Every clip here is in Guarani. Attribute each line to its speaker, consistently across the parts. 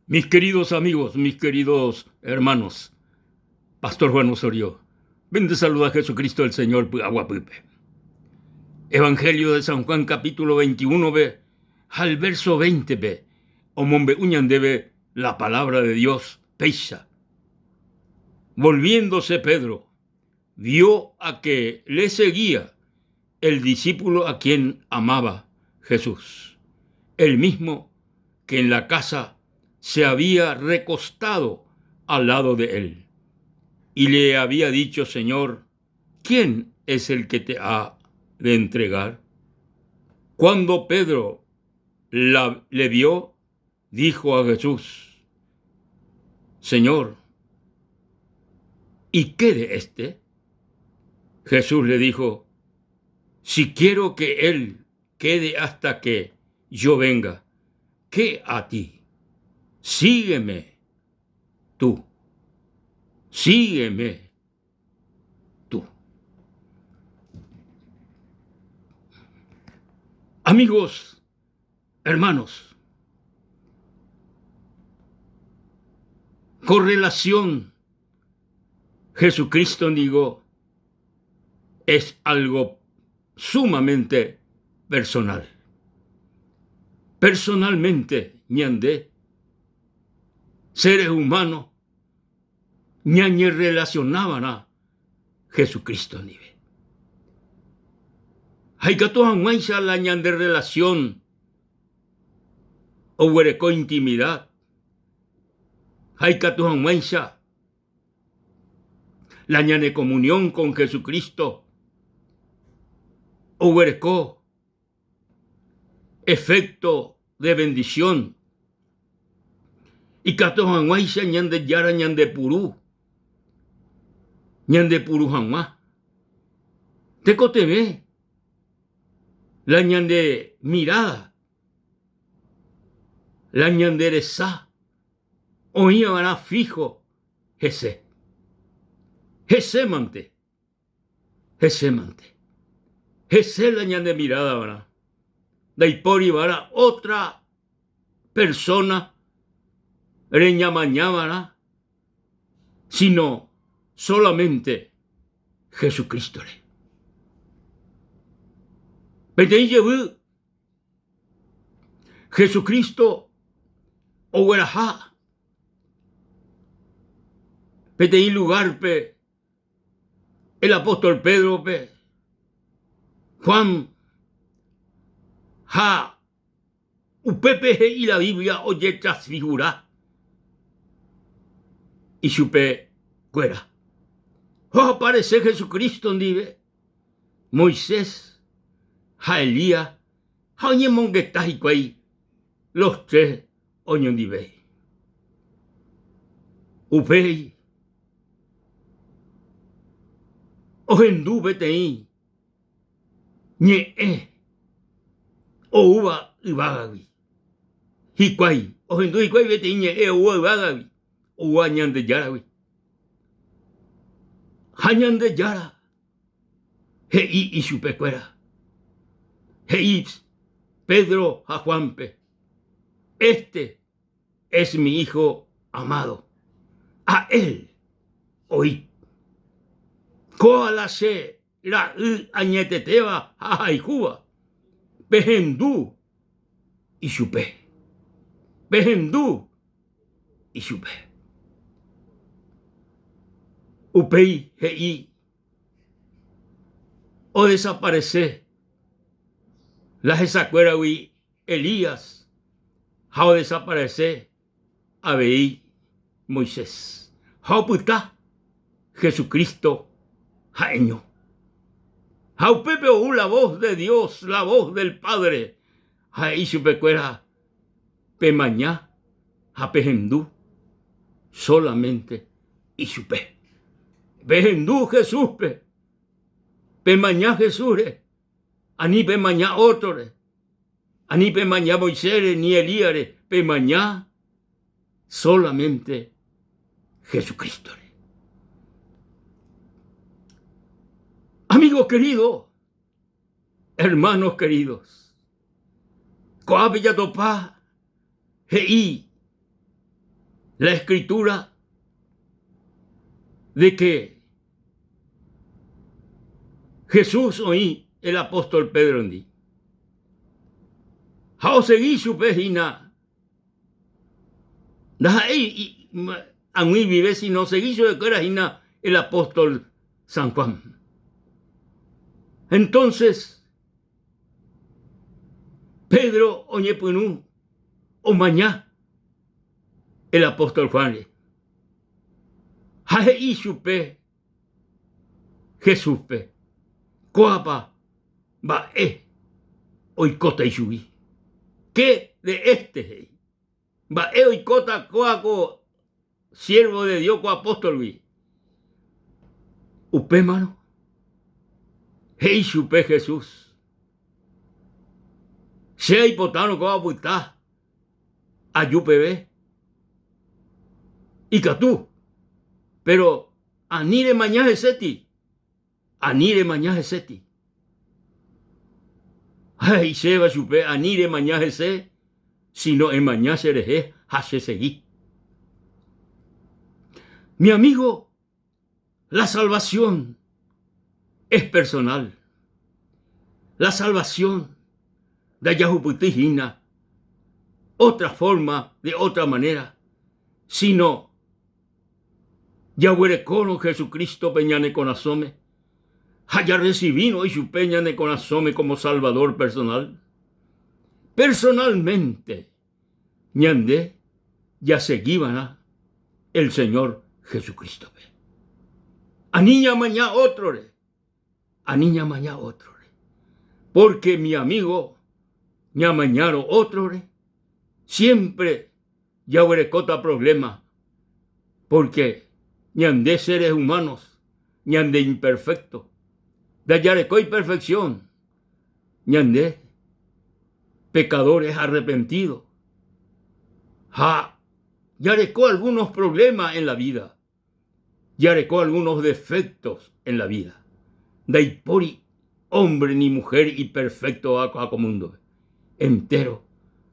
Speaker 1: Mis queridos amigos, mis queridos hermanos, Pastor Juan Osorio, ven saluda a Jesucristo el Señor py'aguapýpe. Evangelio de San Juan capítulo 21-pe ha el verso 20-pe omombe'u ñandéve la palabra de Dios péicha. Volviéndose Pedro, vio a que le seguía el discípulo a quien amaba Jesús, el mismo que en la casa se había recostado al lado de él y le había dicho, Señor, ¿quién es el que te ha de entregar? Cuando Pedro la, le vio, dijo a Jesús, Señor, ¿y qué de este? Jesús le dijo, si quiero que él quede hasta que yo venga, ¿qué a ti? Sígueme tú, sígueme tú. Amigos, hermanos, correlación Jesucristo digo es algo sumamente personal. Personalmente ñande seres humanos ñañerrelacionávarã Jesucristo ndive. Ha ikatu hag̃uáicha la ñande relación oguereko intimidad ha ikatu hag̃uáicha la ñane comunión con Jesucristo oguereko efecto de bendición ikatu hag̃uáicha Ñandejára ñandepuru, ñandepuru hag̃ua. Tekotevẽ la ñande mirada, la ñande resa oĩva'erã fijo hese. Hese mante. Hese mante. Hese la ñande mirada va'erã. Ndaipóri va'erã otra persona reñamaña va'erã, sino solamente Jesucrístore. Peteĩ jevy Jesucristo ogueraha peteĩ lugárpe el apóstol Pédrope, Juan ha upépe he'i la Biblia ojetransfigura ichupekuéra. Ha oaparese Jesucristo ndive, Moisés ha Elías ha oñemongeta hikuái los tres oñondive. Upéi ohendu peteĩ ñe'ẽ oúva yvágagui. Hikuái, ohendu hikuái peteĩ ñe'ẽ oúva yvágagui, oúva Ñandejáragui. Ha Ñandejára he'i ichupekuéra, he'i Pedro ha Juánpe, Este es mi hijo amado, a él oíd. Kóva la che ra'y añetetéva ha ahayhúva, pehendu ichupe. Pehendu ichupe. Upéi he'i odesaparese la hesakuéragui Elías ha odesaparese avei Moisés ha opyta Jesucristo ha'eño. Ha upépe ou la voz de Dios, la voz del Padre, ha he'i chupekuéra, Pemaña ha pehendu solamente ichupe. Pehendu Jesúspe, pemaña Jesúsre, Ani pemaña ótrore, ani pemaña Moisésre ni Elíasre, pemaña sólamente Jesucrístore. Amigos queridos, hermanos queridos, ko'ápe jatopa he'i. La escritura de que Jesús oĩ el apóstol Pedro-ndi ha osegi chupe hína ndaha'éi ag̃ui guive sino osegi chupekuéra hína el apóstol San Juan. Entonces Pedro oñepyrũ omaña el apóstol Juan-re ha he'i chupe Jesúspe, Kóapa mba'e oikóta ichugui? Qué de este? he'i. Mba'e oikóta kóa ko siervo de Dios, ko apóstolgui? Upémarõ he'i chupe Jesús, Che aipotárõ kóva opyta aju peve ikatu, péro ani remaña heséti, ani remaña heséti. Ha he'iséva chupe ani remaña hese, sino emaña cherehe ha chesegi. Mi amigo, la salvación es personal. La salvación ndajahupytýi hína otra forma, de otra manera, sino jaguerekórõ Jesucristo-pe ñane korasõme ha jarrecibírõ ichupe ñane korasõme como Salvador personal. Personalmente ñande jasegiva'erã el Señor Jesucristo-pe. Ani ñamaña ótrore, ani ñamaña ótrore. Porque mi amigo, ñamañárõ ótrore, siempre jaguerekóta problema, porque ñande seres humanos ñande imperfecto, ndajarekói perfección, ñande pecadores arrepentidos ha jareko algunos problemas en la vida, jareko algunos defectos en la vida. Ndaipóri hombre ni mujer iperfectova ko'ã ko mundo-pe. Entero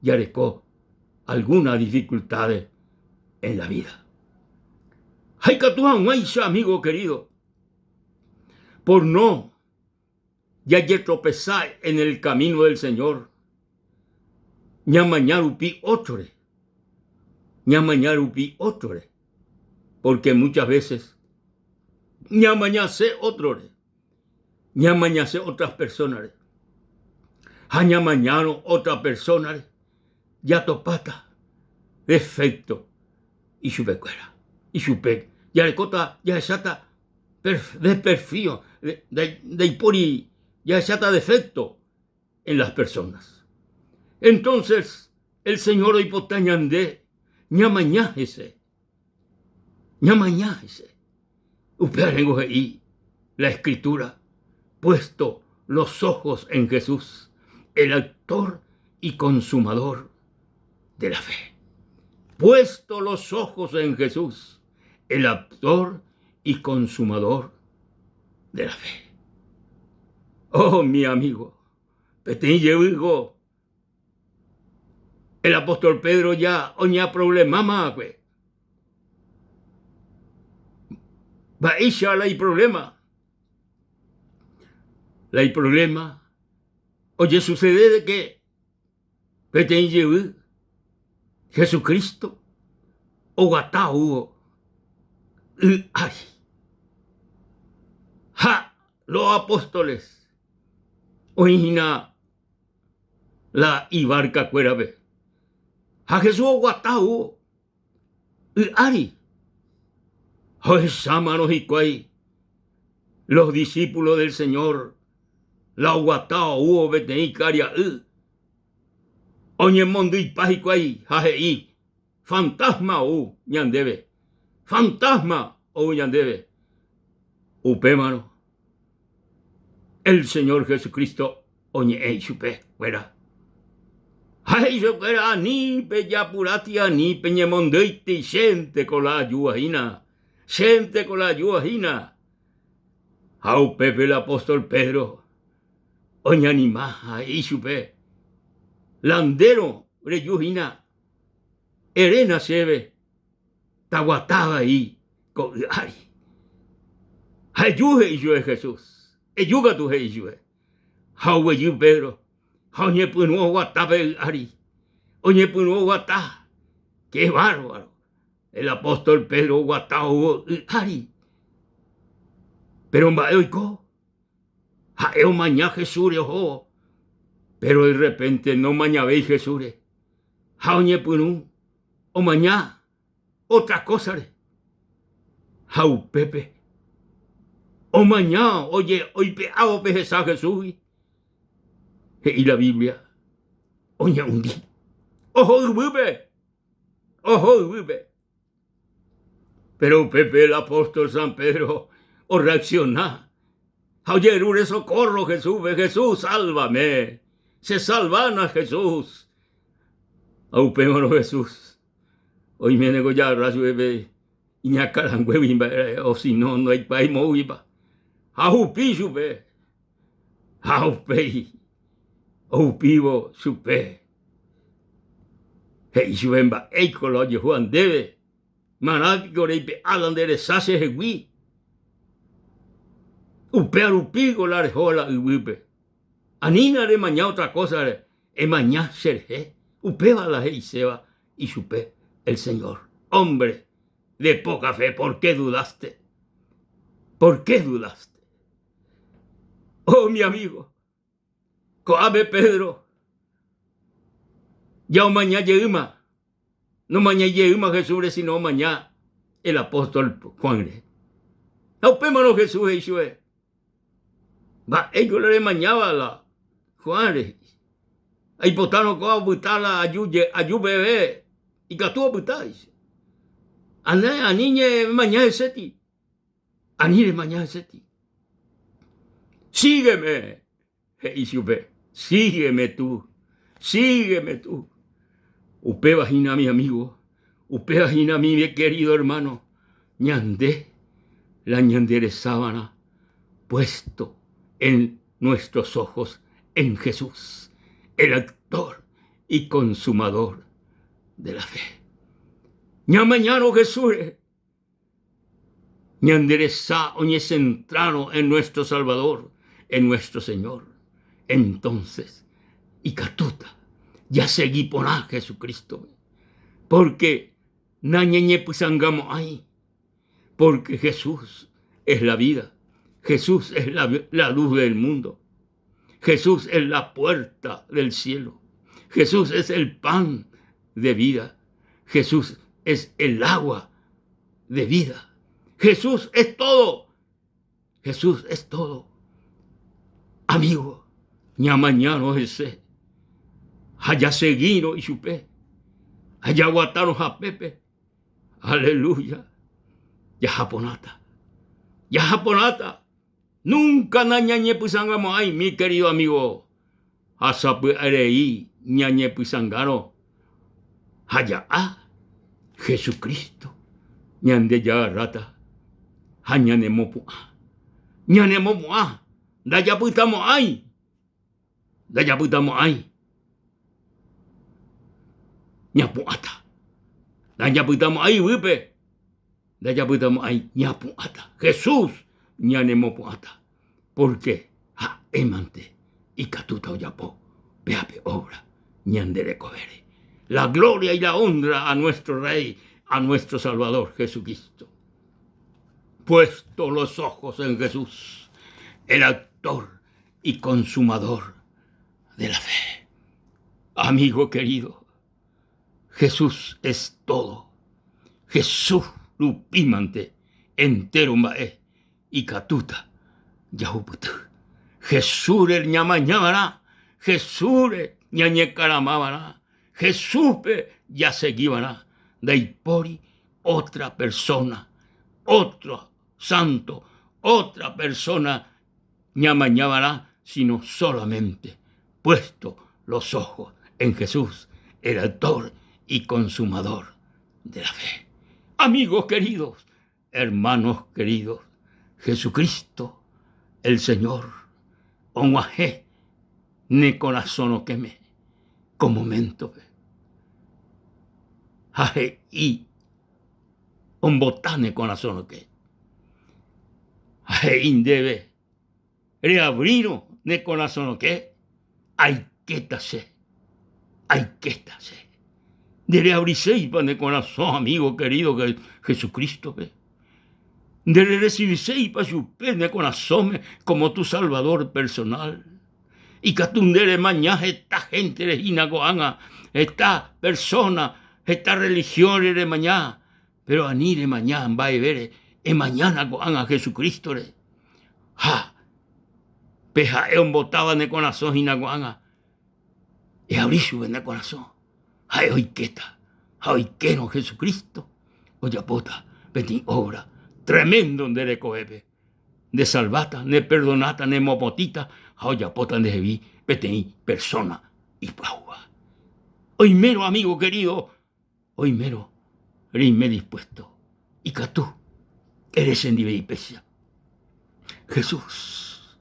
Speaker 1: jareko algunas dificultades en la vida. Ha ikatu hag̃uáicha, amigo querido, por no jajetropesa en el camino del Señor, ñamaña rupi ótrore, ñamaña rupi ótrore, porque muchas veces ñamañase ótrore, ñamañase otras personas-re, ha ñamañárõ otra persona-re jatopáta defecto ichupekuéra, ichupe jarekóta jahecháta desperfío, ndaipóri jahecháta defecto en las personas. Entonces, el Señor oipota ñande ñamaña hese, ñamaña hese. Upéva ningo he'i la Escritura, puesto los ojos en Jesús, el autor y consumador de la fe. Puesto los ojos en Jesús, el autor y consumador de la fe. Oh, mi amigo, peteĩ jeýngo el apóstol Pedro ja oñeaproblemáma va'ekue. Mba'éicha la iproblema? La iproblema ojesucede de que Peteĩ jevy Jesucristo oguata oúvo y ári. Ha los apóstoles oĩ hína la ivarkakuérape. Ha Jesús oguata oúvo y ári. Ha ohechámarõ hikuái los discípulos del Señor la oguata oúvo peteĩ karia'y, oñemondyipa hikuái ha he'i, Fantasma ou ñandéve! Fantasma ou ñandéve! Upémarõ el Señor Jesucristo oñe'ẽ ichupe kuéra. Ha he'i chupekuéra, Ani pejapuráti, ani peñemondýiti, chénteko la ajúva hína, chénteko la ajúva hína. Ha upépe el apóstol Pedro oñanima ha he'i chupe, La ndérõ reju hína, eréna chéve. Taguata avei ko y ári. Ha eju he'i chupe Jesús, eju katu he'i chupe. Ha oguejy Pedro ha oñepyrũ oguata pe y ári. Oñepyrũ oguata, qué bárbaro! El apóstol Pedro oguata oúvo y ári. Péro mba'e oiko? Ha'e omaña Jesúsre ohóvo, péro de repente nomañavéi Jesúsre ha oñepyrũ omaña ótra kósare. Ha upépe omaña oipe'ávo pe hesa Jesúsgui, he'i la Biblia, oñehundi. Oho yvýpe, oho yvýpe. Péro upépe el apóstol San Pedro orreaksiona ha ojerure sokórro Jesúspe, Jesús, sálvame, chesalvána Jesús. Ha upémarõ Jesús oiméne ko jagarra chupe pe iñakãranguégui mba'e osino ndaikuaái moõguipa. Ha ohupi chupe ha upéi ohupívo chupe he'i chupe mba'éiko la ojehúva ndéve, marã piko reipe'a la nde resa chehegui, upéva rupíko la reho la yvýpe. Anína remaña otra kósare, emaña cherehe, upéva la he'iséva ichupe el Señor. Hombre de poca fe, ¿por qué dudaste? ¿Por qué dudaste? Oh, mi amigo, ko'ápe Pedro ja omaña jeýma, nomañái jeýma Jesúsre, sino omaña el apóstol Juanre. Ha upémarõ Jesús he'i chupe, Mba'éiko la remañáva la Juan rehe. Aipotárõ kóva opyta la aju aju peve ikatu opyta he'i. Ani ani ñemaña heséti. Ani remaña heséti. Sígueme, he'i chupe. Sígueme tú. Sígueme tú. Upéva hína mi amigo. Upéva hína mi querido hermano. Ñande la ñanderesávarã puesto en nuestros ojos en Jesús, el autor y consumador de la fe. Ñamañárõ Jesúsre, ñanderesa oñesentrárõ en nuestro Salvador, en nuestro Señor, entonces ikatúta jasegi porã Jesucrístope, porque Nañañepysangamo'ãi, pórke Jesús es la vida, Jesús es la, la luz del mundo, Jesús es la puerta del cielo, Jesús es el pan de vida, Jesús es el agua de vida, Jesús es todo, Jesús es todo. Amigo, ñamañárõ hese ha jaseguírõ ichupe ha jaguatárõ hapépe, aleluya, jaha porãta, jaha porãta, nunca nañañepysãngamo'ãi mi querido amigo, ha sapy'arei ñañepysãngárõ ha ja'a Jesucristo ñandejagarráta ha ñanemopu'ã. Ñanemopu'ã ndajapytamo'ãi, ndajapytamo'ãi ñapu'ãta, ndajapytamo'ãi yvýpe, ndajapytamo'ãi ñapu'ãta. Jesús ñanemopu'ãta. Pórke ha'émante ikatúta ojapo péa pe óvra ñande rekovére. La gloria y la honra a nuestro Rey, a nuestro Salvador Jesucristo. Puesto los ojos en Jesús, el autor y consumador de la fe. Amigo querido, Jesús es todo. Jesús rupímante entéro mba'e ikatúta jahupyty. Jesúsre ñamañava'erã, Jesúsre ñañekaramava'erã, Jesúspe jasegiva'erã, ndaipóri ótra persóna, ótro sánto, ótra persóna ñamañava'erã, sino sólamente puesto los ojos en Jesús, el autor y consumador de la fe. Amigos queridos, Hermanos queridos, Jesucristo, el Señor, og̃uahẽ ne korasõ rokẽme ko moméntope. Ha he'i. Ombota ne korasõ roke. Ha he'i ndéve, Reabrírõ ne korasõ roke, aikéta che, aikéta che. Ndereabriséipa ne korasõ, amigo querido Jesucristo-pe? Ndereresiviséipa chupe ne korasõme como tu salvador personal? Ikatu nde remaña heta héntere hína ko'ág̃a, heta persóna, heta rrelihiónre remaña, péro ani remaña mba'evére, emañána ko'ág̃a Jesucrístore. Ha pe ha'e ombotáva ne korasõ hína ko'ág̃a, eavri chupe ne korasõ, ha'e oikéta. Ha oikérõ Jesucristo ojapóta peteĩ óvra treméndo nde rekovépe. Ndesalváta, neperdonáta, nemopotĩta ha ojapóta ndehegui peteĩ persóna ipyahúva. Oimérõ amígo kerído, oimérõ reime dispuésto, ikatu ere chendive ipéicha, Jesús,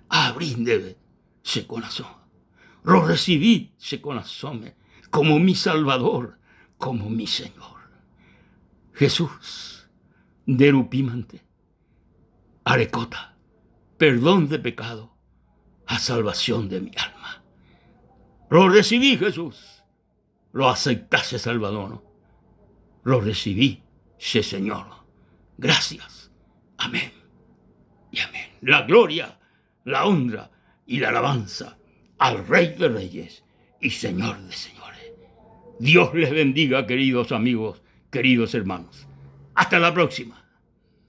Speaker 1: aavri ndéve che korasõ, rorresivi che korasõme kómo mi Salvadór, kómo mi Señór. Jesús, nde rupímante arekóta perdón de pecado ha salvación de mi alma. Rorresivi Jesús, roacepta che Salvador, rorresivi che Señor. Gracias. Amén. Y amén. La gloria, la honra y la alabanza al Rey de Reyes y Señor de Señores. Dios les bendiga, queridos amigos, queridos hermanos. Hasta la próxima.